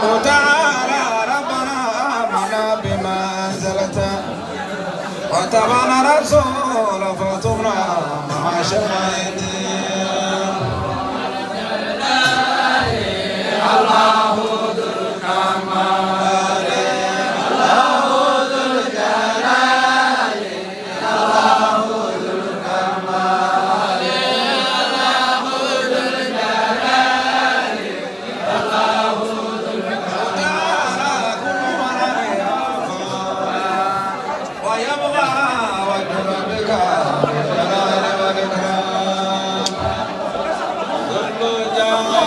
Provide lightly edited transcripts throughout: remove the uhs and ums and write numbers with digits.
وتعالى ربنا آمنا بما أنزلت واتبعنا رسول فاطمنا مع شاهدين. الله ذو الكمال، الله ذو الجلال، الله ذو الكمال، الله ذو الجلال، الله ذو الكمال. تعالى كل من ويبغى وجه ربك بالجلال والإكرام ذو الجلال.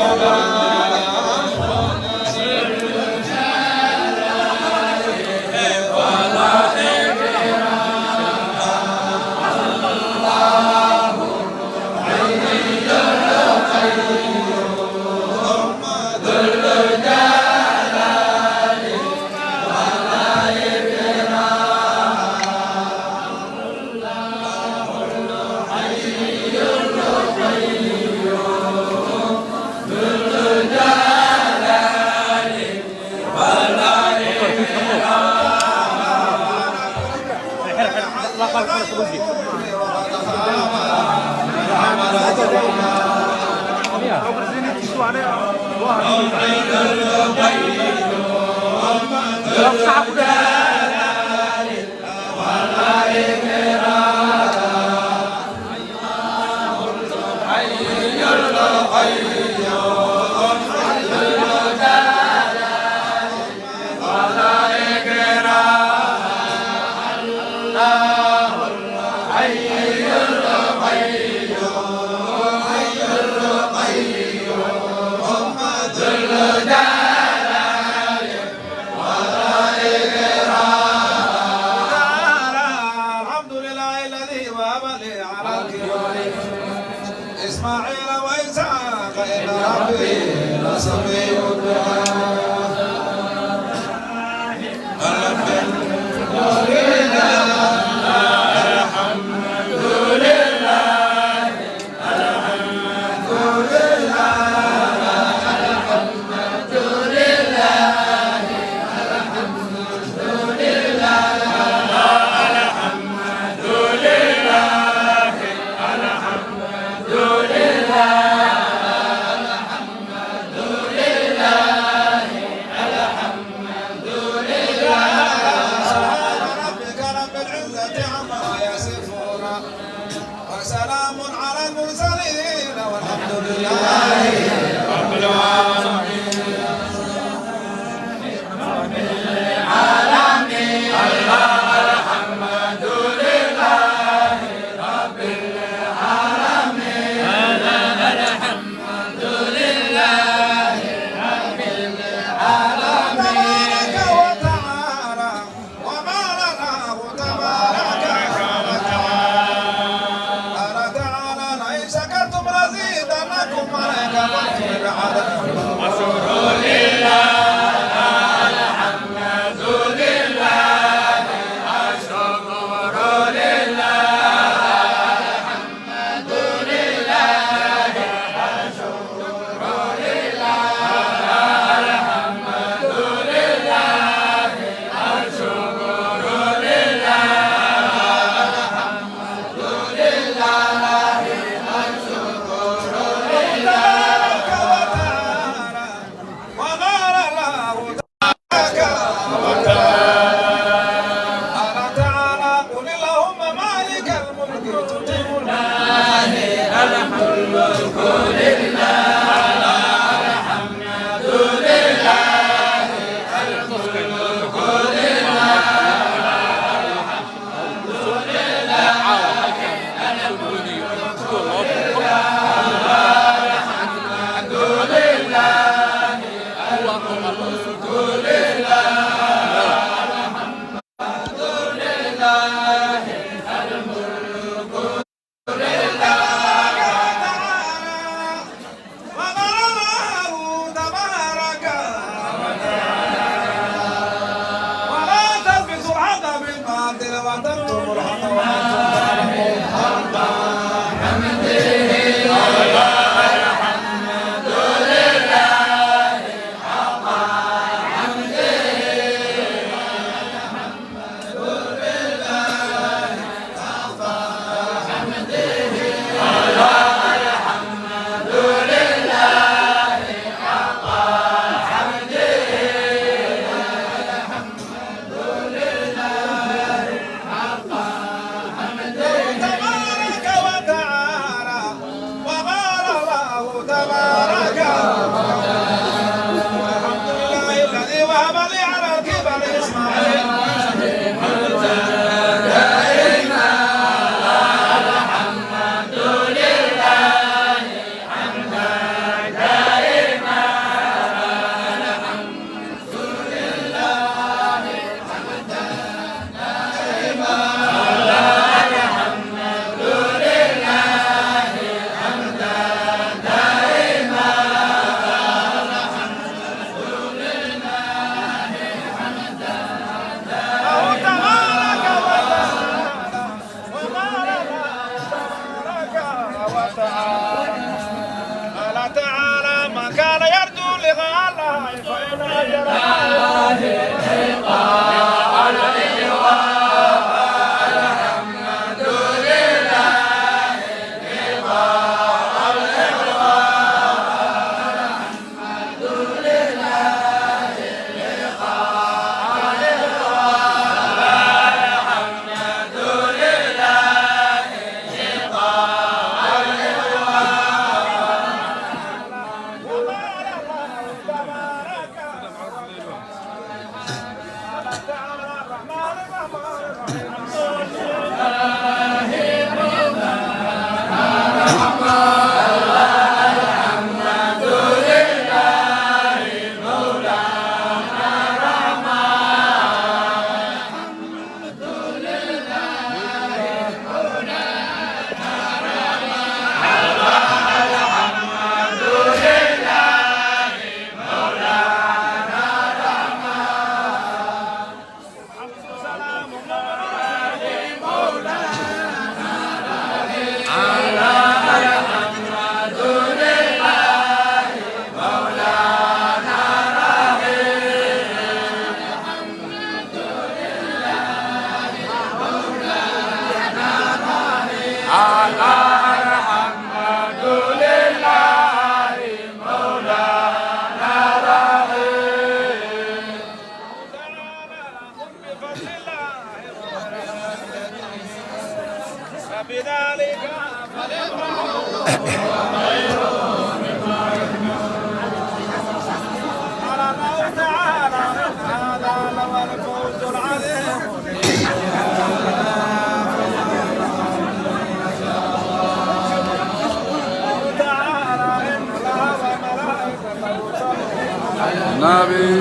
النبي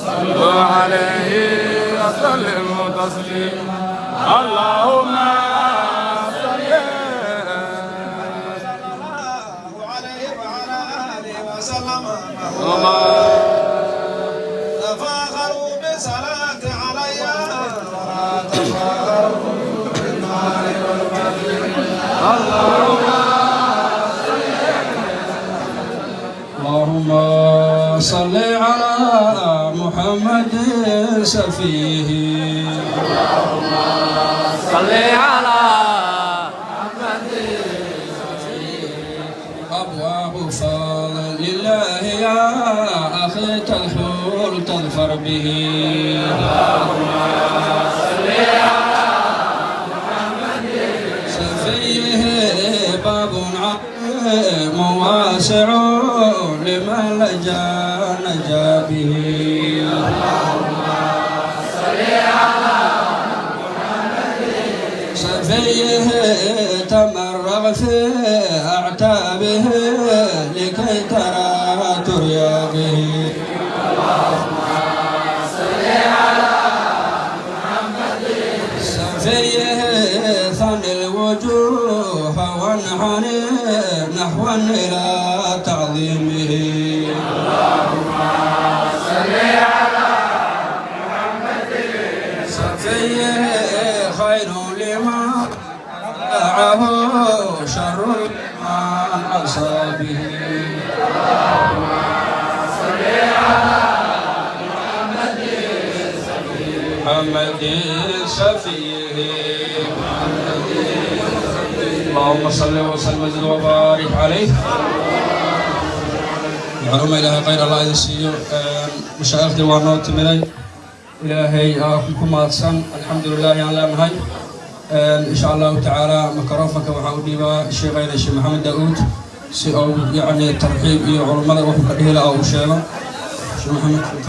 صلوا عليه وسلموا تسليما. اللهم صل عليه وعلى آله وسلم. تفاخروا بصلاة علي ولا تفاخروا بالمال والبنين. اللهم صل على محمد سفيه. اللهم صل على محمد سفيه. أبواب فضل الله يا أخي تدخل تظفر به. اللهم صل على محمد سفيه. باب عظيم واسع لمن لجا نجا به. اللهم صل على محمد سفيه. تمرغ في أعتابه لكي ترى ترياقه. اللهم صل على محمد سفيه ثني الوجوه وانحني نحو إلى تعظيمه. اللهم صل على محمد سفيه خير لما أطاعه، شر لمن عصى به. اللهم صل على محمد محمد سفيه. اللهم صل وسلم وزد وبارك عليه. Macluuma Ilaahay khayr Allah idin siiyo. Mashaaikhdii waa noo timiday, Ilaahay aa ku mahadsan. Alxamdulilah ayaan leenahay. Insha Allahu tacaala microfonka waxaan u dhiibaa sheekhayna Sheekh Maxamed Daauud si uu yacni tarxiib iyo culummada wuxuu ka dhihi lahaa uu sheego. Sheekh Maxamed.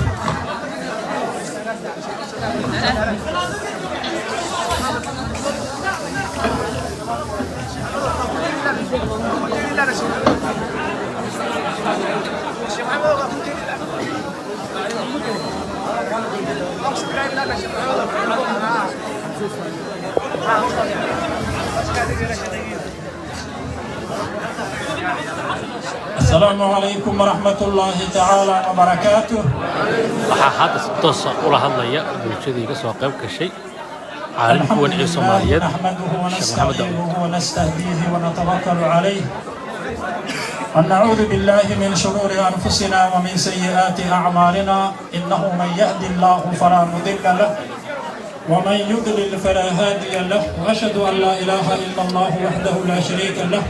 السلام عليكم ورحمة الله تعالى وبركاته. Waxaa hadda si toosa ula hadlaya bulshadii ka soo qayb gashay caalimka الحمد weyn ee لله Soomaaliyeed, نحمده Sheekh Maxamed Daawud. ونستعينه ونستهديه ونتوكل عليه، ونعوذ بالله من شرور أنفسنا ومن سيئات أعمالنا، إنه من يهدي الله فلا مضل له ومن يضلل فلا هادي له، وأشهد أن لا إله إلا الله وحده لا شريك له،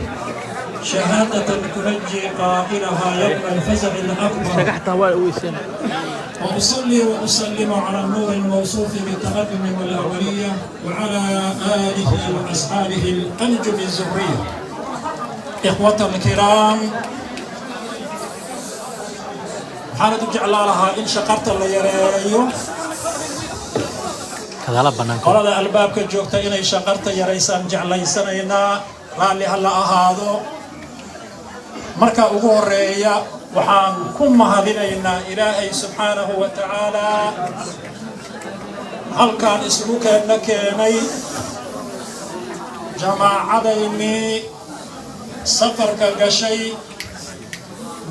شهادة تنجي قائلها يوم الفزع الأكبر. وأصلي وأسلم على النور الموصوف بالتقدم والأولية وعلى آله وأصحابه الأنجم الزهرية. إخوة الكرام، waxaanad u jeclaa lahaa in shaqarta la yareeyo. Kadaala bannaanka. Qolada albaabka joogta inay shaqarta yaraysaan jeclaysanaynaa, raalli ha la ahaado. Marka ugu horeeya waxaan ku mahadinaynaa Ilaahay subxaanahu wa tacaalaa halkaan isugu keenna keenay jamaacadaynii safarka gashay,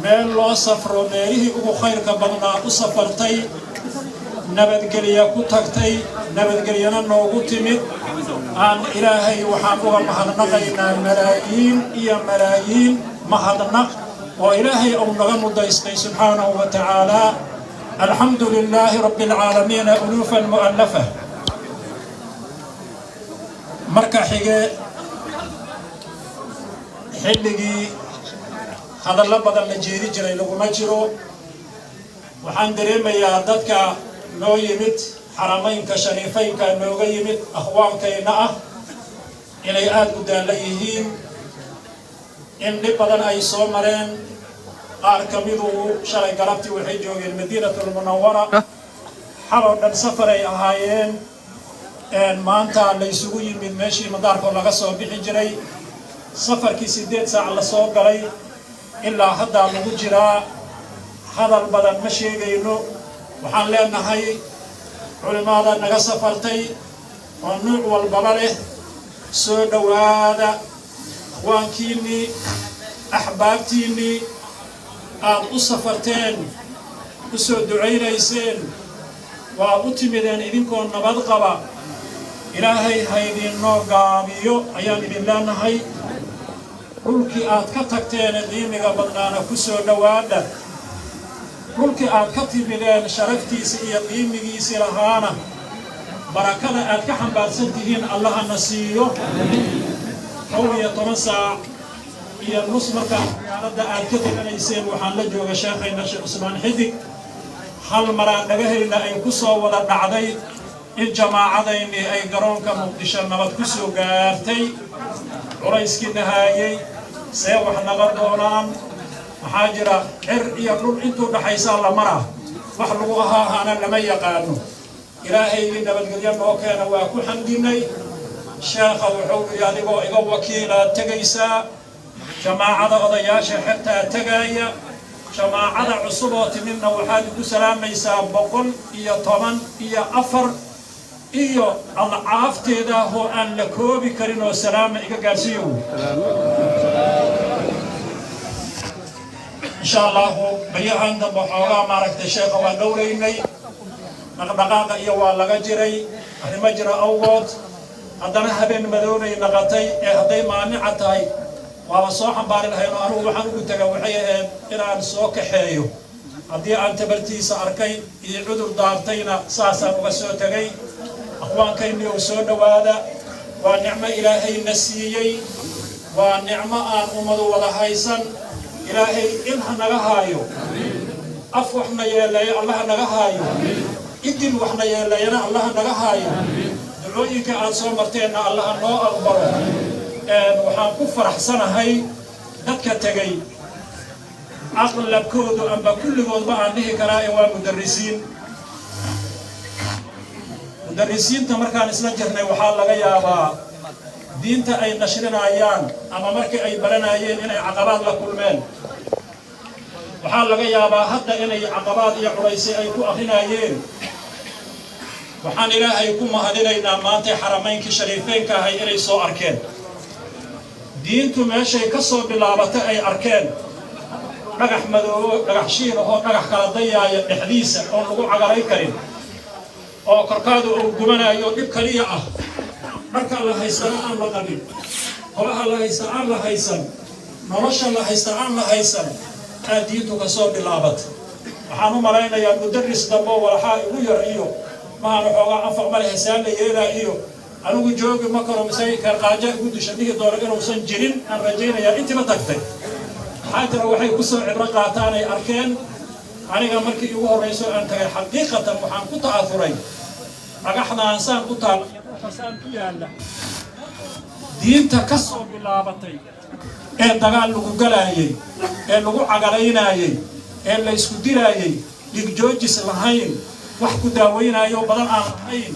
meel loo safro meelihii ugu khayrka badnaa u safartay, nabadgelya ku tagtay, nabadgelyana noogu timid. Aan Ilaahay waxaan uga mahadnaqaynaa malaayiin iyo malaayiin mahadnaq oo Ilaahay uu naga mudaystay subxaanahu wa tacaala. Alxamdu lilaahi rabbi alcaalamiina uluufan mu'allafa. Marka xige, xilligii hadallo badan la jeedi jiray laguma jiro. Waxaan dareemayaa dadka noo yimid xaramaynka shariifaynka nooga yimid, akhwaankayna ah, inay aada u daallo yihiin, in dhib badan ay soo mareen. Qaar ka midu shalay galabtii waxay joogeen Madiinatulmunawara, xaloo dhan safar ay ahaayeen. Maanta laysugu yimid meeshii madaarkoo laga soo bixi jiray. Safarkii 8 saac la soo galay ilaa haddaa lagu jiraa. Hadal badan ma sheegayno. Waxaan leenahay culimmada naga safartay oo nuuc walbaba leh, soo dhowaada. Akhwaankiinnii, axbaabtiinnii aad u safarteen, u soo ducaynayseen, waa u timideen idinkoo nabad qaba. Ilaahay haydinnoo gaabiyo ayaan idin leenahay. Dhulkii aad ka tagteen qiimiga badnaana ku soo dhowaadha. Dhulkii aad ka timideen sharaftiisa iyo qiimigiisii lahaana barakada aad ka xambaarsan tihiin Allahana siiyo. 11 saac iyo nus markaa magaaladda aad ka teganayseen waxaan la jooga sheekhayna Sheekh Cusmaan Xidig. Hal maraa dhagahayna ay ku soo wada dhacday in jamaacadaynii ay garoonka Muqdisho nabad ku soo gaartay. Culayskii nahaayey, see wax naga doonaan, maxaa jira, cir iyo dhul intuu dhaxaysaa la maraa, wax lagu ahaahana lama yaqaano. Ilaahaygii nabadgelyo noo keena waa ku xamdinay. Sheekha wuxuu yidhi, adigoo iga wakiilaad tegaysaa. Jamaacada odayaasha xertaa tagaaya, jamaacada cusub oo timidna waxaad igu salaamaysaa 114 iyo adcaafteeda oo aan la koobi karin oo salaama iga gaarsiiyo. Insha Allahu baryahan dambe xoogaa maaragtay sheekha waa dhowraynay, dhaqdhaqaaqa iyo waa laga jiray arrimo jira awgood. Haddana habeen madoobay naqatay ee hadday maanica tahay waaba soo xambaari lahayn oo anugu waxaan ugu taga waxay ahayd inaan soo kaxeeyo. Haddii aan tabartiisa arkay iyo cudur daartayna saasaan uga soo tegay. Akhwaankayni oo soo dhowaada, waa nicmo Ilaahayna siiyey, waa nicmo aan ummadu wada haysan. Ilaahay il ha naga haayo, af waxna yeeleeya Allaha naga haayo, idil waxna yeeleeyana Allaha naga haayo, ducooyinka aad soo marteenna Allaha noo aqbalo. Waxaan ku faraxsanahay dadka tegey aqlabkoodu amba kulligoodba aan dhihi karaa ee waa mudarisiin. Mudarisiinta markaan isla jirnay waxaa laga yaabaa diinta ay nashrinayaan ama markii ay baranayeen inay caqabaad la kulmeen. Waxaa laga yaabaa hadda inay caqabaad iyo culaysay ay ku akrinayeen. Waxaan Ilaahay ku mahadinaynaa maantay xaramaynkii shariifeynka ahay inay soo arkeen, diintu meeshay ka soo bilaabatay ay arkeen, dhagax madoobo, dhagax shiil ahoo dhagax kala dayaaya dhexdiisa oon lagu cagaray karin oo korkaadu uu gubanayo, dhib kaliya ah, dharka la haystana aan la qabin, holaha la haysta aan la haysan, nolosha la haysta aan la haysan, aad diintu ka soo bilaabatay. Waxaan u malaynayaa mudaris dambo walaxaa igu yar iyo maana xoogaa anfac male hesaan la yeelaa iyo anigu joogi ma karo masaajidka qaaja igu disha dhihi doono inuusan jirin aan rajaynayaa. Intiiba tagtay maxaa jira waxay ku soo cibro qaataan ay arkeen. Aniga markii igu horrayso aan tagay, xaqiiqatan waxaan ku ta'afuray dhagaxdaan saan ku taal iyo dhulka saan ku yaalla diinta ka soo bilaabatay ee dagaal lagu galaayey ee lagu cagalaynayey ee la isku dilaayey, dhigjoojis lahayn, wax ku daawaynaayo badan aan lahayn,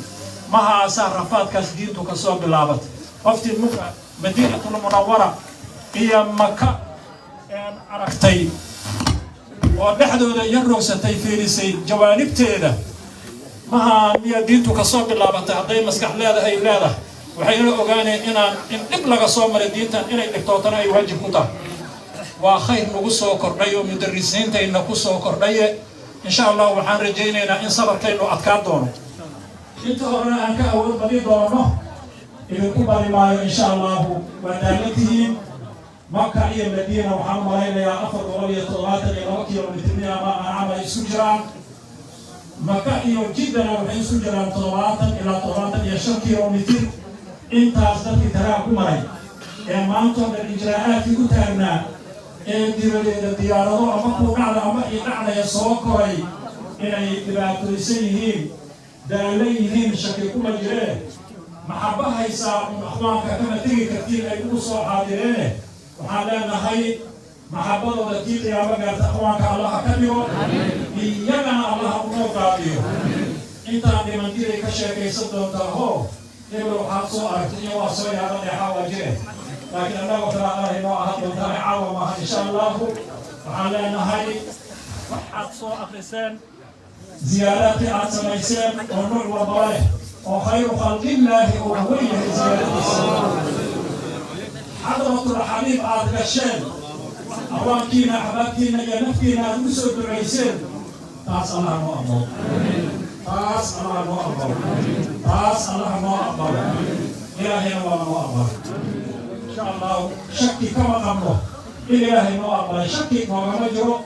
mahaasaa rafaadkaas diintu ka soo bilaabatay. Qoftii muka Madiinatul Munawara iyo Maka een aragtay oo dhexdooda iyo roogsatay, fiirisay jawaanibteeda, maha miyaa diintu ka soo bilaabatay? Hadday maskax leedahay leedahay, waxayna ogaaneen inaan in dhib laga soo maray diintan inay dhibtootana ay waajib ku tahay. Waa khayr nagu soo kordhay oo mudarisiintayna ku soo kordhaye. Insha Allah waxaan rajaynaynaa in sabarkaynu adkaan doono, inta horena aan ka awood badi doono. Idinku bari maayo, insha Allahu waa daalan tihiin. Maka iyo Madiina waxaan u malaynayaa 472 kilomitr ama anacam ay isu jiraan. Maka iyo Jiddana waxay isu jiraan 70 ilaa 75 kilomitr. Intaas dadkii taraa ku maray ee maantoo dhan ijraa'aadkii u taagnaa ee dibadeeda diyaarado ama kuu dhacda ama ii dhacdaya soo koray, inay dhibaataysan yihiin, daalan yihiin, shaki kuma jiree. Maxaba haysaa un akhwaanka kama tegi kartiin ay ugu soo xaadireene. Waxaan leenahay maxabadooda tii qiyaamo gaarta akhwaanka Allaha ka dhigo, iyagana Allaha unoo gaabiyo. Intaan dhiman diray ka sheekaysan doontaa hoo hebel waxaad soo aragtay iyo waa soo yaaba dheexaa waa jire, laakiin annagoo kale Allah inoo ahaan doontaa, caawa maaha insha Allahu. Waxaan leenahay waxaad soo akriseen, ziyaaraadkii aad samayseen oo nuuc walbaba leh oo khayru khalqillaahi uu weyn yahay ziyaaradiisa, xadratul xabiib aad gasheen, awaankiina, axbaabtiina iyo naftiina aad ugu soo ducayseen, taas Allah noo aqbalo, taas Allah noo aqbalo, taas Allah noo aqbalo. Ilaahayna waa noo aqbalo insha Allahu, shaki kama qabno in Ilaahay noo aqbalay, shaki noogama jiro.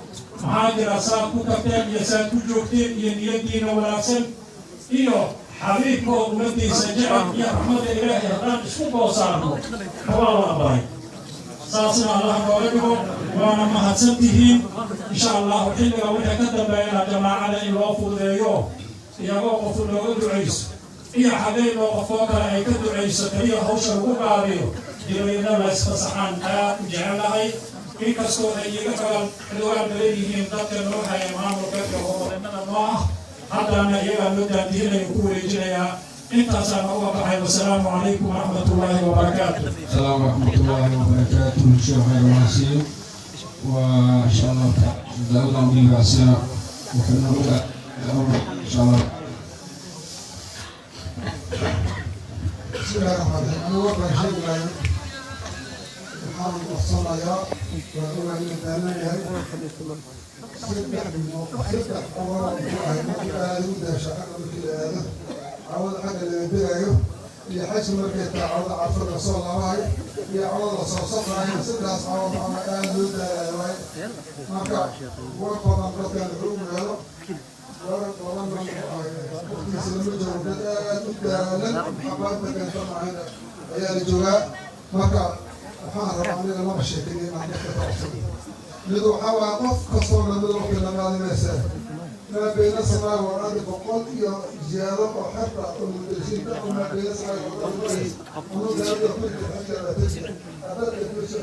Maxaa jira? Saad ku tagteen iyo saad ku joogteen iyo niyadiina wanaagsan iyo xabiibkoo ummadiisa jecel iyo raxmadda Ilaahay haddaan isku goosaarno, waa la aqbalay. Saasna Allah nooga dhigo, waana mahadsan tihiin. Insha Allahu xilliga wixii ka dambeeyana jamaacada in loo fududeeyo, iyagoo qofu looga ducayso iyo xageynoo qofoo kale ay ka ducayso keliya hawsha lagu gaabiyo, dibayna la isfasaxaan aad u jecelahay, inkastoo ay iga xogaan xildhibaan badan yihiin dadka noo haya maamulka iyo howlwadeennada noo ah. Haddana iyagaa loo daadihinayo ku wareejinayaa. Intaasaan uga baxay. Wasalaamu calaykum waraxmat ullaahi wabarakaatu. السلام ورحمة الله وبركاته. شيخ خير الله، وإن شاء الله تعالى داود عمري بعسنا وحنا إن شاء الله. بسم الله الرحمن الرحيم. أنا وقع شيء waxaan codsanayaa, waa ogaa in la daalan yahay, 3 qodob muxuu ahay. Markii aada u daasha xagga markii la aado cawada xagga laga degaayo iyo xajka markay tahay cawada carfo lasoo laabahayo iyo cawada lasoo safrayo, saddexdaas cawad ama aada loo daalayo waaye. Marka war badan dadkan wuxuu u helo war badanna muxuu ahay waqtigiisa lama joogo. Dad aada u daalan abaarta keenta maahan ayaa la joogaa. Marka waxaan rabaa aniga laba sheekin inaan dadka ka codsado. Mid waxaa waaye, qof kastoo lamid waqti lamaadimaysa maa bayna samaa wal ardi 100 iyo ziyaado oo xerta oo mudarisiinta oo maa bayna samaa wal ardi anu daawada ku jirta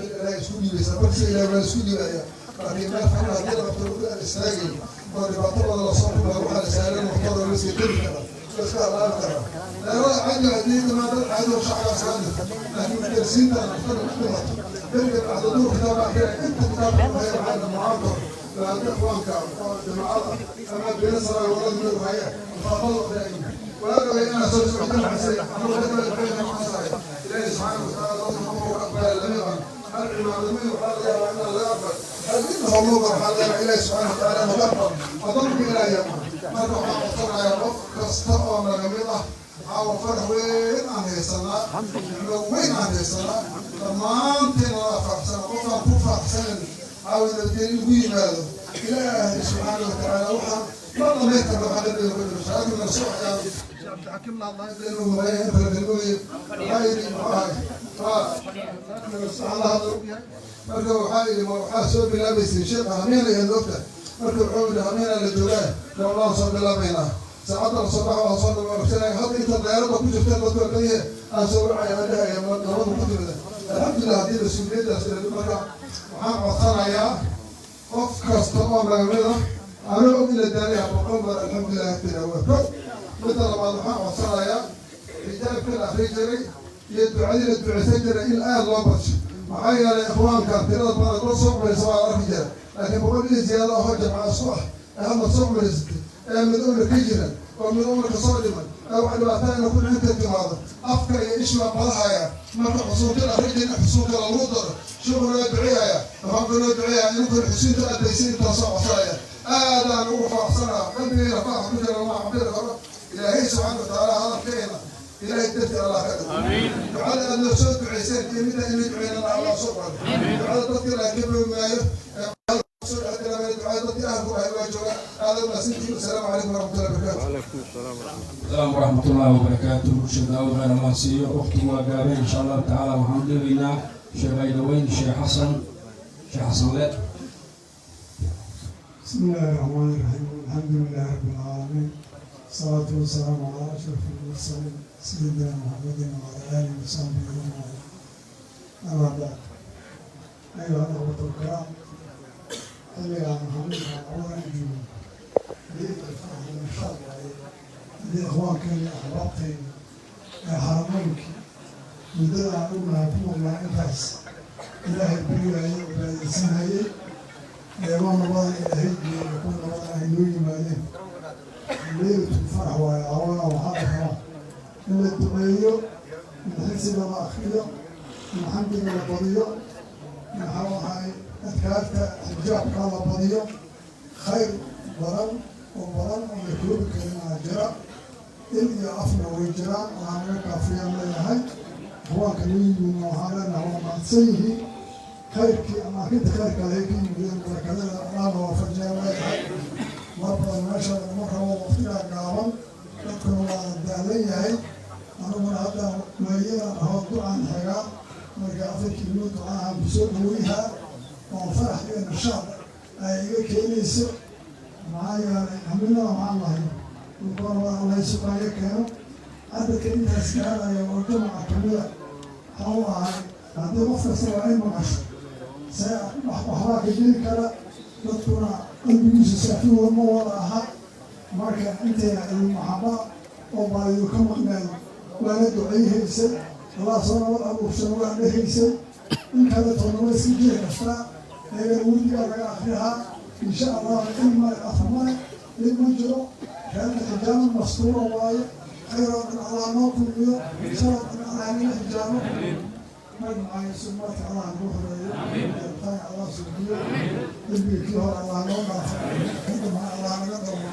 Ilaahay isku dhiibaysa balse Ilaahay waa isku dhiibaya, laakiin meel xagga haddii la qabto waqti aan istaagayn oo dhibaato badan lasoo kulmaa, waxaa la saaran waqtooda la iska tegi karaa, la iska halaabi karaa. Dheerada caadi haddii dhamaan dad caadi oo shacabka iskaga jirta, laakiin mudarisiinta naftada ku dhimato beriga bacda duur kitaab akhriya inta kitaabka ku haya waxaa mucaankood baada ikhwaanka oo jamacada ama beena saraa walad meel haya alfaadada akhriya waaga inaa soo socdan xasay ama dadka bayna xasay. Ilaahay subxaanahu wa tacaala dadka ma uu aqbala lama yaqaan hal cimaadamay. Waxaa laga yaabaa inaan laga aqbal hal inta howlooga, waxaa laga yaabaa Ilaahay subxaanahu wa tacaala naga aqbal adonka Ilaahay yaqaan. Marka waxaan codsanayaa qof kasta oo naga mid ah, waxaa farax weyn aan haysanaa, nicmo weyn aan haysanaa, dhammaanteen waa faraxsana. Qofaan ku faraxsanin caawi nabadgelyo ugu yimaado Ilaahay subxaana wa tacaala waxaan ma dhamayn karno xagga ku jiro shaaki mana soo waxyaalo. Cabdixakiim la hadlaa inuu maqan inta la kelmooye waxaa yidhi muxuu ahay la hadla ogyahay. Marka waxaa yidhi, ma waxaa soo bilaabaysay sheekha hameen ayaad ogta? Marka wuxuu yidhi, hameenaa la joogaa, gabdhahan soo bilaabaynaa saacadda la soo baxa waa soo dhawaaqsanaya. Hadda inta dayarada ku jirta dadku waa badan yahay, aan soo wacaya aan dhahaya nabada ku timida, alxamdulilah. Haddii mas-uuliyaddaas, marka waxaan codsanayaa qof kasta oo naga mid ah, anoo og in la daalaya, 100 mar alxamdulilah tira waa ko. Midda labaad, waxaan codsanayaa xijaabka la akri jiray iyo ducadii la ducaysan jiray in aada loo badsho. Maxaa yeelay ikhwaanka tirada badan dad soo culaysa waa arki jira, laakiin 100 iyo ziyaado ahoo jamca isku ah ee hadda soo culaysatay ee mid umar ka jira oo mid umarka soo dhiman ee wax dhibaatayna ku dhicin timaado, afka iyo ishbaa badahaya. Marka xusuunta la akri jirin xusuunka lagu daro, sheekhu loo duceeyaya, ikhwaanka loo duceeyaya, idinkuna xusuunta addaysa. Intaasoo codsanaya, aadaan ugu faraxsanaa, qalbigayna farax ku jira lama cabiri karo. Ilaahay subxaana watacaala hadalkeena Ilaahay darti Allah ka dhigo. Ducada aad noo soo ducayseen iyo midda inay duceynana Allah soo qado. Ducada dadka la kabi maayo soo dhexgala, ducada dadkii ahalku ahay waa jooga. Aada mahadsantihiin. Asalaamu calaykum waraxmatullahi wabarakatu. السلام ورحمة الله وبركاته. شيخ داود خير الله siiyo. Waqtigu waa gaabeen. Insha allahu tacaala waxaan dhigaynaa Sheekh Aydaweyn, Sheekh Xasan, Sheekh Xasan le. بسم الله الرحمن الرحيم، الحمد لله رب العالمين، الصلاة والسلام على أشرف المرسلين سيدنا محمد وعلى آله وصحبه أجمعين. أما بعد، أيها الأخوة الكرام، xilligaan maxamuudka cawaran joogo haddii farx nashaad waaye, haddii ikhwaankeena axbaabteena ee xarameynkii muddada aan ognahay ku maqnaa intaas Ilaahay baryayay, cibaadaysanayay, eego nabadan Ilaahay geeyo, ku nabadan ay noo yimaadeen, leylatul farax waaye. Cawana waxaa la rabaa in la duceeyo, in xifsiga la akriyo, in xamdiga la badiyo, maxaa ahay adkaarta xijaabka la badiyo. Khayr badan oo badan oo la koobi karin aa jira, il iyo afna way jiraan. Waxaa naga kaafiyaan leeyahay ikhwaanka noo yimidna, waxaan leenahay waa mahadsan yihiin. Khayrkii ama arrinta khayrka lahay ka yimideen, barakadada Allahna waafajiyaan leeyahay. Mar badan meesha laguma rabo, waqtigaa gaaban, dadkuna waa daalan yahay. Aniguna hadda maayadaan ahoo ducaan xigaa, marka afarkii ilmo ducaahan kusoo dhaweyhaa oo farax iyo nashaad ay iga keenayso. Maxaa yeelay haminada waxaan lahay dhulkoona waa Alla iga keeno cadadka intaas gaaraya oo jamaca kamida. Waxa u ahay haddii qof kastaba ay maqasho se waxbaa ka jiri kara, dadkuna qalbigiisu saafi ma wada aha. Marka intayna idin maxaba Oo baahiyu ka maqneedo waana ducayhaysay, Allah soo nabad abuursana waa dhehaysay. In kale toonaba iska jiri kartaa, ayagana weligaa laga akrihaa, insha Allah. Il male, af male, dhib ma jiro. Reerka xijaabo mastuura waaye. Khayr oo dhan Allah noo kulmiyo, shar oo dhan Allah naga xijaabo. Magacaayo sumaadka Allah nagu horeeyo, rabitaanka Allah suubiyo, dembiga kii hore Allah noo dhaafo, kan dambana Allah naga dhowro.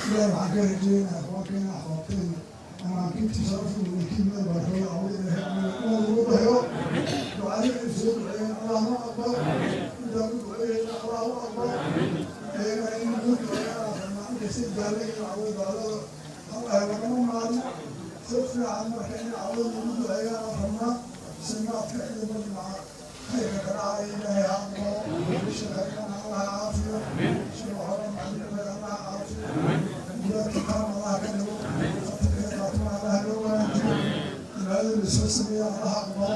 Ilahi waxaan ka rajeynaya kuwakeena axwaabtayda amaakintii sharafta wakiimada barakada awd Ilahay lagu dahiro. Ducada ay soo duceeyeen Allah noo aqbalo, intaan u duceeyeyna Allah u aqbalo, ayagana in noo duceeyaan rabnaa. Inkastay daalan iyo cawda daalada lagama maalin si fiican, marka in cawda lagu duceeyaan rabnaa. Simaadka iyo majmaca khayrka ka dhacaya Ilaahay ha aqbalo. Sheekhaynana Allah caafiyo, sheekh hore macallimada Allah caafiyo, muraadka taam Allah ka dhigo, khatarka qaatuma Allah loo wanaajiyo. Cibaadada la soo sameeya Allah aqbalo,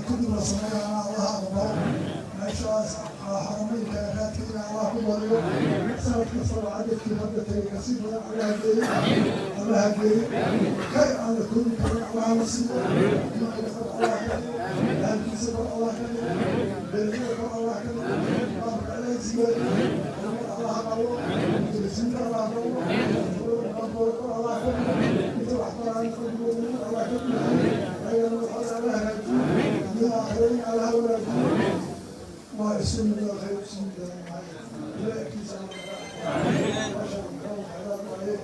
kadib la sameeyana Allah aqbalo. Meeshaas xarameynka raadkeena Allah ku badiyo. Sanad kastaba cadadkii hadda tagay kasii badan Allah geeyo, Allah geeyo. Khayr aan la koobi karin Allah la siiyo. Imaanka kor Allah ka dhigo, ahalkiisa kor Allah ka dhigo, beerada kor Allah ka dhigo, qaabka Allah siyaadiyo, horumar Allah qabo, mujlisiinta Allah qabo, dowladda kor Allah ka dhigo, inta wax baraan qalbigooda Allah ka dhigo, ayagana madaxooda Allah hagaajiyo, dunya aakhirooyin Allah wanaajiyo. Waa isu mid khayr, isu mid ilaahiisa. Meesha khayraad waaye,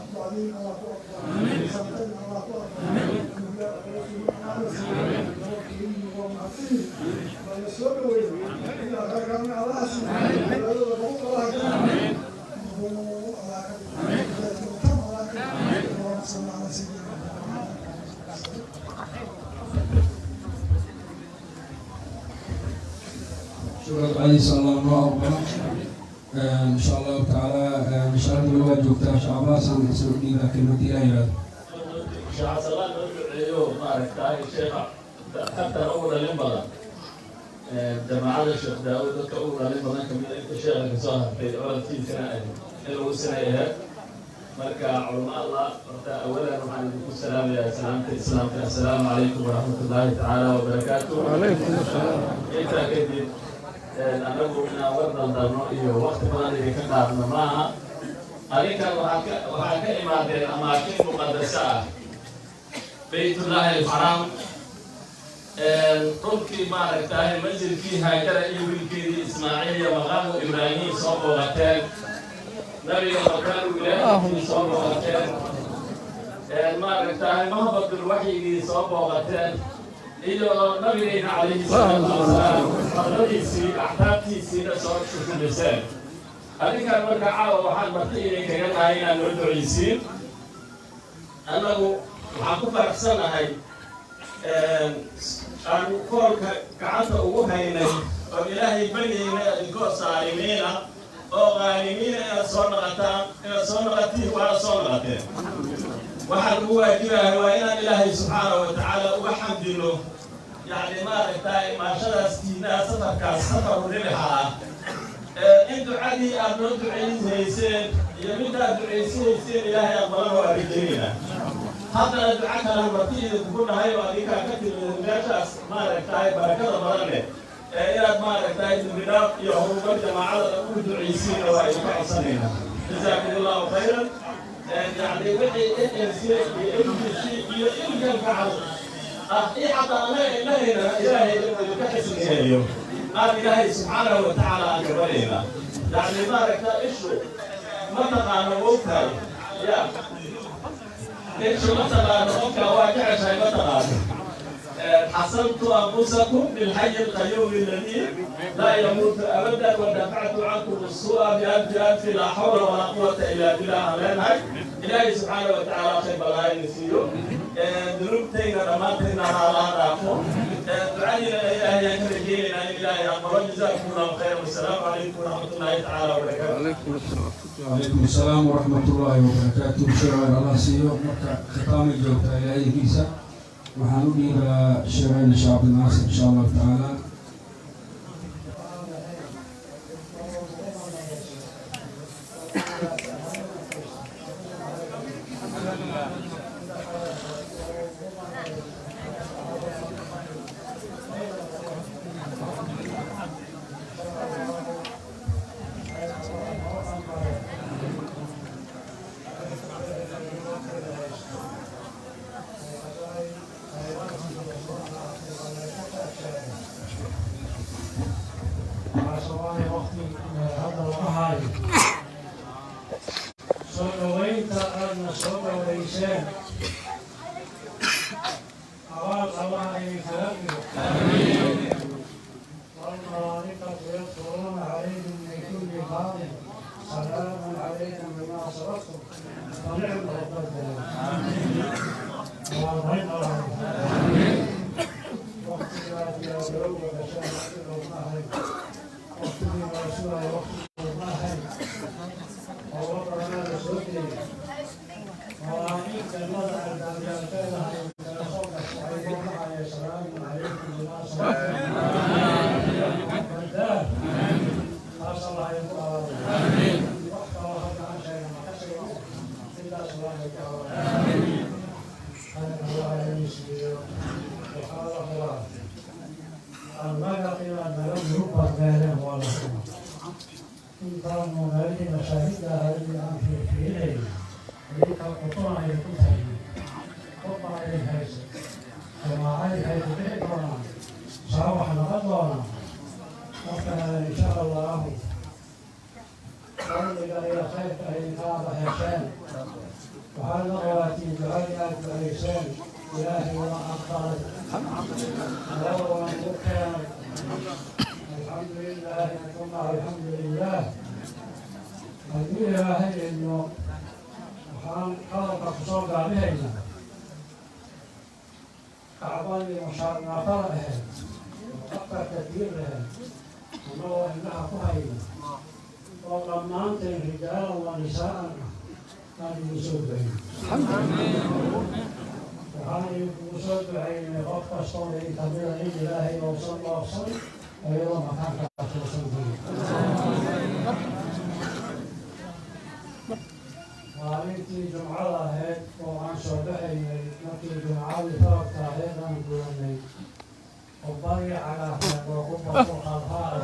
ducadiin Allah ku aqbalo, sanqayn Allah ku aqbalo. Waa soo dhaweey ilaa khayrkaana Allah siiyo, cibaadada qabuul Allah ka dhigo, Allah ka dhigo, tam Allah ka dhigo. اللهم صل على سيدنا محمد. Shukran, ducadiisa Allah noo aqbalo, insha Allahu tacaala. Mashaariicda weli waa joogtaa. Shacabaasan isan u dhiibaa kelmadii Ilaah yiraahdo. Sheekh Casalaan loo duceeyo, maaragtay, sheekha xataa ugu dhalin badan jamaacada Sheekh Daawud, dadka ugu dhalin badan kamida inta sheekha kasoo hartay, orodkiisana in lagu sinay ahayd. Marka culamo Allah, horta awalan waxaan idinku salaamayaa salaamta Islaamka: assalaamu calaykum waraxmat ullaahi tacaala wabarakaatu. Intaa kadib, annagu inaan war daldalno iyo waqti badan idinka qaadno maaha. Adinkan waxaa ka imaadeen amaakin muqadasa ah, Baytullaahi Alxaraam, dhulkii maaragtahay masjidkii Haajara iyo wiilkeedii Ismaaciil iyo maqaamu Ibraahim soo booqateen, nabiga makaanu wilaayadkii soo booqateen, maaragtahay mahbatul waxyigii soo booqateen, iyo nabigayna calayhi salaatu wasalaam hadradiisii axtaabtiisiina soo shukuliseen. Adinkan marka caawa waxaan marti idinkaga nahay inaad noo ducaysiin. Annagu waxaan ku faraxsanahay aan koolka gacanta ugu haynay oo Ilaahay baryaynay idinkoo saalimiina oo qaalimiina inaad soo naqataan, inaad soo naqatiin, waana soo naqateen. Waxaan ugu waajibahay waa inaan Ilaahay subxaana wa tacaala uga xamdino, yacni maaragtay, imaashadaas tiinaa, safarkaas safaru ribixa ah, in ducadii aad noo ducaynayseen iyo midaad ducaysihayseen Ilaahay aqbalana waa rajeynayna. Haddana duco kalan marti idinkugu nahay oo adinkaa ka timid meeshaas maaragtahay barakada badan leh ee inaad maaragtahay dembi dhaaf iyo horumar jamaacada ugu ducaysiinna waa idinka codsanaynaa. Jazaakum Allahu khayran. Yacni wixii ANC iyo MDC iyo ilkan kacal ah iyo xataa annaga indhahayna Ilaahay inuu idinka xisniyeeyo aan Ilaahay subxaanahu wa tacaala aan gabanayna. Yacni maaragta, ishu ma taqaano, wogtahay ya, ishu ma taqaano qofka waa jeceshahay, ma taqaano. حصنت أنفسكم بالحي القيوم الذي لا يموت أبدا ودفعت عنكم السوء بألف ألف لا حول ولا قوة إلا بالله. لeenahay Ilaahay subxaana wa tacaala khayr balaayin siiyo, dunuubtayna dhammaantayna ha dhaafo, ducadiina Ilaahay aan ka rajeynaynaa in Ilaahay aqbalo. Jazaakum Allahu khayran, wasalaamu calaykum waraxmat ullaahi tacaala wabarakaatu. وعليكم السلام ورحمة الله وبركاته. Sheekh Allah siiyo. Marka khitaamay joogtaa, Ilaahigiisa waxaan u dhiibaa sheekhayna Sheekh Cabdinaasir, insha Allahu tacaala. Haayo soo dhoweynta aadna soo dhoweyseen, abaal Allah idinkaga dhigo. والملائكة يدخلون عليهم من كل باب، سلام عليكم بما صبرتم ونعم عقبى الدار. Abaalmarin Allah. Waqtigaa diyaargarowga gashaan waqtiga ma ahayn, waqtigii la sugaya waqtigii ma ahayn. Howlo badanaa la soo jeeyay. Malaa'ig jannada albaabyaalkeeda ay kala soo gasho ayagoo dhahaya: "Salaamun calaykum bimaa sabartum, baddaar." Taas Allah idinku abaalmariyo. Wax kaloo hadda aan sheegna ma ka sheegno, intaas Allah idinku abaalmariyo. Khayr Allah idin siiyo. Waxaa la rabaa annaga inaad naga murug badneedeen. Waa la rabaa intaanu meelihii mashaahidda ahayd aan fiirfiirinayno, idinka qutuna idinku taagay, qofbaa idin haysa, jamaacadii hay ku dhici doonaan, saa wax noqon doonaa. Marka insha Allahu fadliga iyo khayrka idinkaaba hesheen, waxaad la ogaatiin ducadii aad ducayseen Ilaahay waa aqbalay, nabada waan ku keenay. Alxamdu lilaahi uma alxamdu lilah. Haddii Ilaahay idmo, waxaan hadalka kusoo gaabihaynaa Kacbadii mushaarnaafada ahayd oo afarta diir lahayd, annagoo indhaha ku hayna oo dhammaanteen rijaalan wa nisaa'an ah aan igu soo ducayn. Waxaan idinkugu soo ducaynay qof kastoo idin kamida in Ilaahay uusan oofsan iyadoo makaankaas uusan gelin. Maalintii Jumcada ahayd oo aan soo baxaynay, markii Jumcadii faradka ahayd aan gudanay, qubbadii cagaarneed oo qubbatu khalhaa ahayd,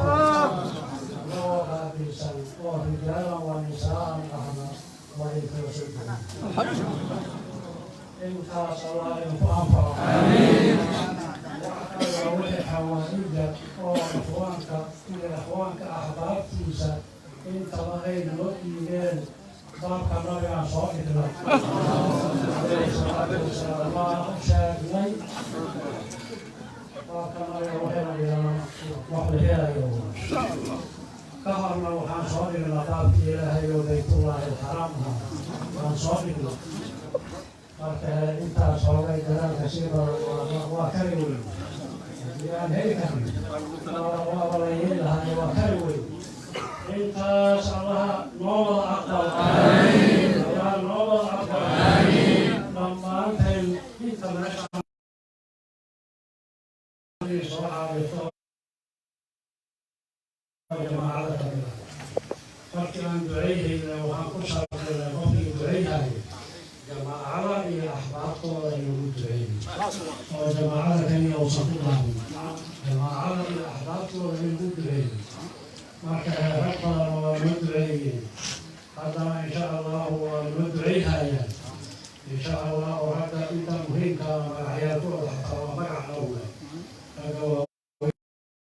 annagoo qaabilsan oo rijaalan wa nisaa'an ahna, waa idinkaga soo ducayn. Intaas Allah idinku anfaco. Wax alla wixii xawaa'ija oo ikhwaanka iyo ikhwaanka axbaabtiisa intaba ay noo dhiibeen, baabka Nabigaan soo dhignay calayhi salaatu wasalaam, waa sheegnay. Baabka Nabiga waxayna dhiganaa wax la helayo. Ka horna waxaan soo dhignaa baabkii Ilaahay oo Baytullaahi Alxaraam ahaa waan soo dhignay. Marka intaas hoogay dadaalka sii badan waa kari weyn. Haddii aan heli karno waaba la yeeli lahaa, waa kari weyn. Intaas Allaha noo wada aqbal, Allaha noo wada aqbal dhammaanteen. Inta meesha soo xaadirto jamaacada kamid ah, markii aan ducayhayna waxaan ku sharxaynaa qofkii ducayhayo jamaacada iyo axbaabtooda inuu duceeyo, oo jamaacada kaliya uusan ku dhaamin, jamaacada iyo axbaabtooda inuu duceeyo. Marka rag badan waa noo duceeyeen, haddana insha Allahu waa noo duceyhayaan insha Allahu. Ragga inta muhiimka ah magacyaalkooda xataa waa magac dhowle. Ragga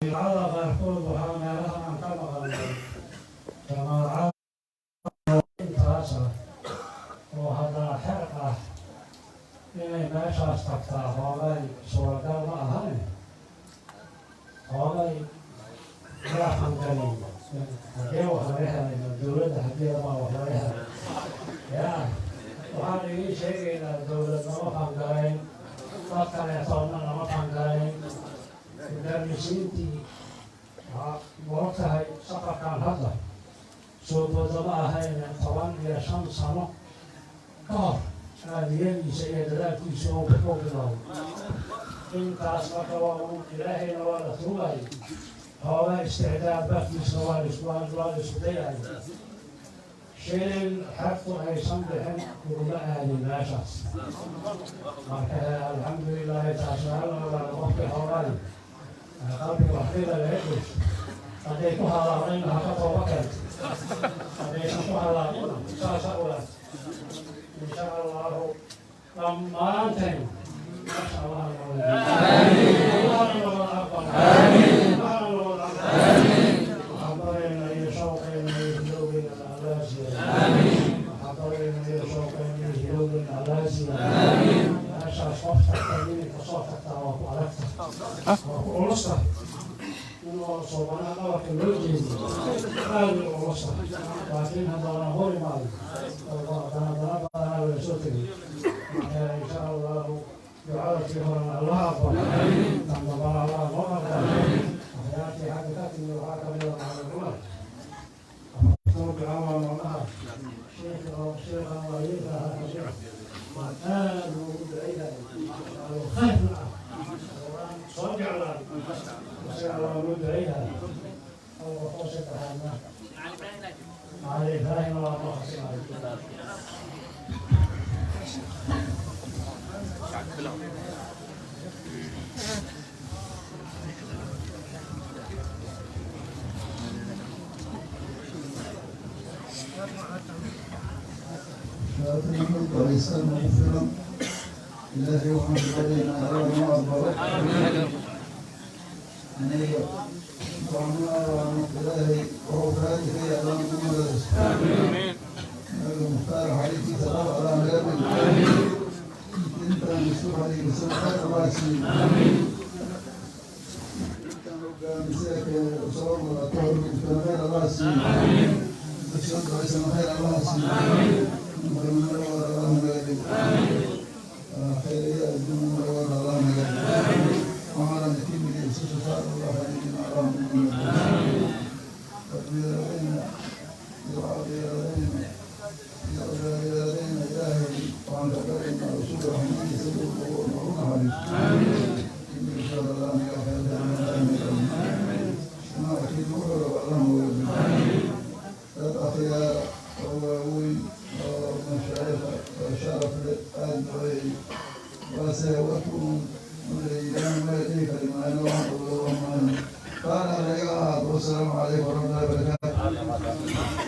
jamaacada qaarkood waxaa meelaha aan ka maqalnay jamaacada intaas ah oo haddana xer ah inay meeshaas tagtaa hoogay suuragal ma ahane. Hoogay yaa fangalin, xaggee wax laga helay? Dowladda xaggeeda baa wax laga helay? Yaa waxaan idiin sheegaynaa, dowlad nama fangalayn, dad kaleetoodna nama fangalayn. Mudarrisiintii waxaa ma og tahay safarkan hadda soo boodama ahayne, 15 sano ka hor aadiyadiisa iyo dadaalkiisa oo bilaabay intaas. Marka waa uu Ilaahayna waa la tuugay, hooga isticdaad bartiisna waa la isku dayay. Shilin xagtu aysan bixin uguma aadin meeshaas. Marka alxamdulilaahi, taas waa la ogaado. Qofkii hoogay qalbiga waxbiga laga goyso, hadday ku halaaqdayna ha ka tooba keento, haddaysan ku halaaqina saasa ogaat. Insha Allahu dhammaanteen masha Allah Allahna wada aqbal, Allahna wada aqbal. Waxaan barayna iyo shawqayna iyo Loo jeediyo aad u culusa, laakiin haddana hor imaayo oo haddana dana badanaa laga soo tegay. Insha Allahu ducadakii horena Allah aqbalo, tan dambana Allah noo aqbalo. Waxyaabtii xagga ka timi waxaa kamid ah Macalin Cumar, afartoo duca waa noolaha sheekha oo sheekhan waayeelka ahaa kamid waa aad ugu ducaynayo oo khayrna ah oo aan soo jeclaan isaga Allah loo ducaynayo oo qofoo saddexaadna Macalin Ibraahim waa noo khasinayo. Ducaysan ugu filan. Ilaahay waxaan ku baryaynaa Allah noo aqbalo. Aniga waxaan Ilaahay wuxuu raali ka yahay Allah nagu madadayso. Nabiga Mukhtaar xariistiisa qab Allah naga dhigo. Intaan isu xariirisan khayr Allah siiyo. Intaan hogaamisay keenay soo noqoto horgudkan khayr Allah siiyo. Inta soo ducaysan khayr Allah siiyo. Allah naga dhigo khayriya adduun wada Allah naga dhigo. Waxaana timid isu soo Allah xariirina Allah nagu madadayso. Tarbiyadayna iyo caafiyadayna iyo cibaadadayna Ilaahay waxaan ka baryaynaa rasuulka raxmadiisa uu nagu naxariisto. Insha Allah naga khayr Allah nooga dhigo. Dad akhyaara oo waaweyn oo mashaayikha oo sharaf leh aada duceeyey, waase warkuun uleeyaan ma dhihi kari maayno, waxaan qowlo maayno. Qaala laga ahaado. Wasalaamu calaykum waraxmatullahi wabarakaatu.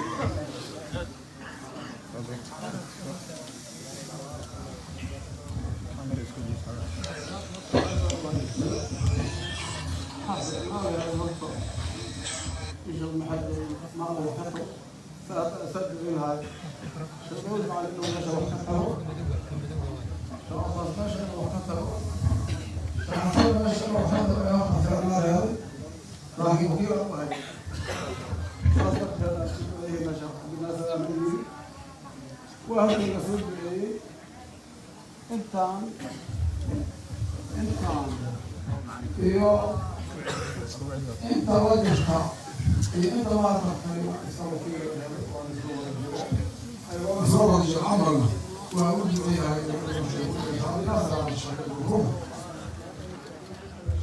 Intaan iyo inta la jirta iyo inta maaragtay soo wada jiro camalna waa u duceeyahay.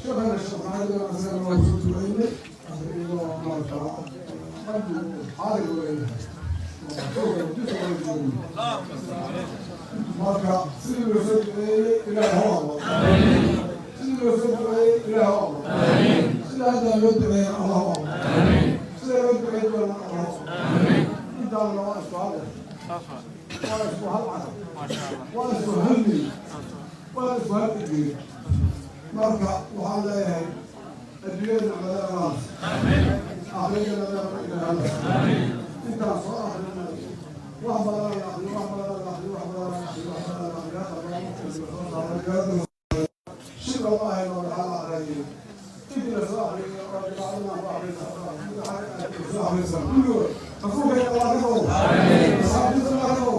Sheekhana Sheekh Maxamed asagana waa soo duceynay, iyadoo marka qalbigu xaadir u leeyahay. Marka sidii loo soo duceeyey Ilaah ha aqbalo, sidii loo soo duceeyey Ilaah ha aqbalo, sida hadda loo duceeyey Allah ha aqbalo, sida loo duceey doona Allah ha aqbalo. Intaana waa isku hal, waa isku hal carab, waa isku hal niyad, waa isku hal ujeed. Marka waxaan leeyahay adduunyada nicmada Allah, aakhirada nicmada Ilaah. Intaan soo akrinay wax badan la akriyo, wax badan la akriyo, wax badan la akriyo, wax badan la akriyo, si looma ahayn oo waxaa la akhriyay intii la soo akhriyay oo jamaacadna ku akhriysa soo akhriysan kulligood rasuulkeena Allah ka qabo, asxaabtiisa Allah ka qabo,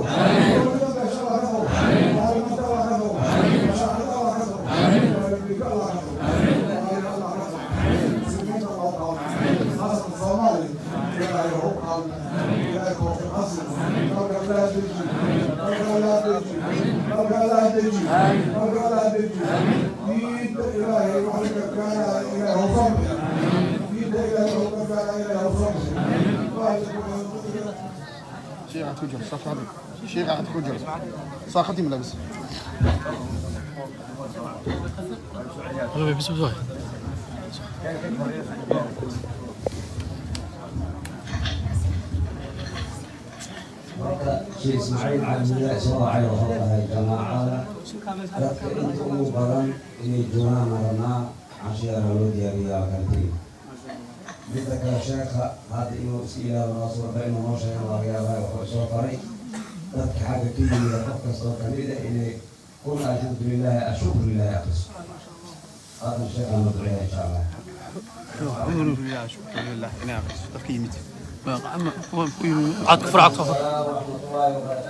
dowladda beesha Allah ka qabo, macallimiinta Allah ka qabo, mashaacirda Allah ka qabo, waalidiinka Allah ka qabo, waalidka Allah ka qabo, muslimiinta Allah qabo, khaasatan Soomaaliya Ilaahay ha u qabo, Ilaahay tawfiiq ha siiyo. Dalka Allah deji, dalka Allah deji, dalka Allah deji, dalka Allah deji. Diinta Ilaahay wax la gargaaraya Ilaahay ha soo bixi, diinta Ilaahay wax la gargaaraya Ilaahay ha soo bixi. شيخ عاد كجر صف هذه، شيخ عاد كجر ساختي ملابس. بس بس. Marka Sheekh Ismaaciil Cabdullaahi soo raacay wuxuu dhahay jamaacada dadka inta ugu badan inay joogaan rabnaa, cashiyaana loo diyaariyaa kala tegi. Midda kale, sheekha hadda inuu iska ilaabo noo suurta inuu noo sheego laga yaabaa. Wuxuu soo faray dadka xagga ka yimida qof kastoo kamid ah inay kun alxamdu lilaahi ashukru lilaahi aqriso. Haatan sheekhaan noo duceeya insha Allah. Codka fur, codka fur. ورحمة الله وبركاته.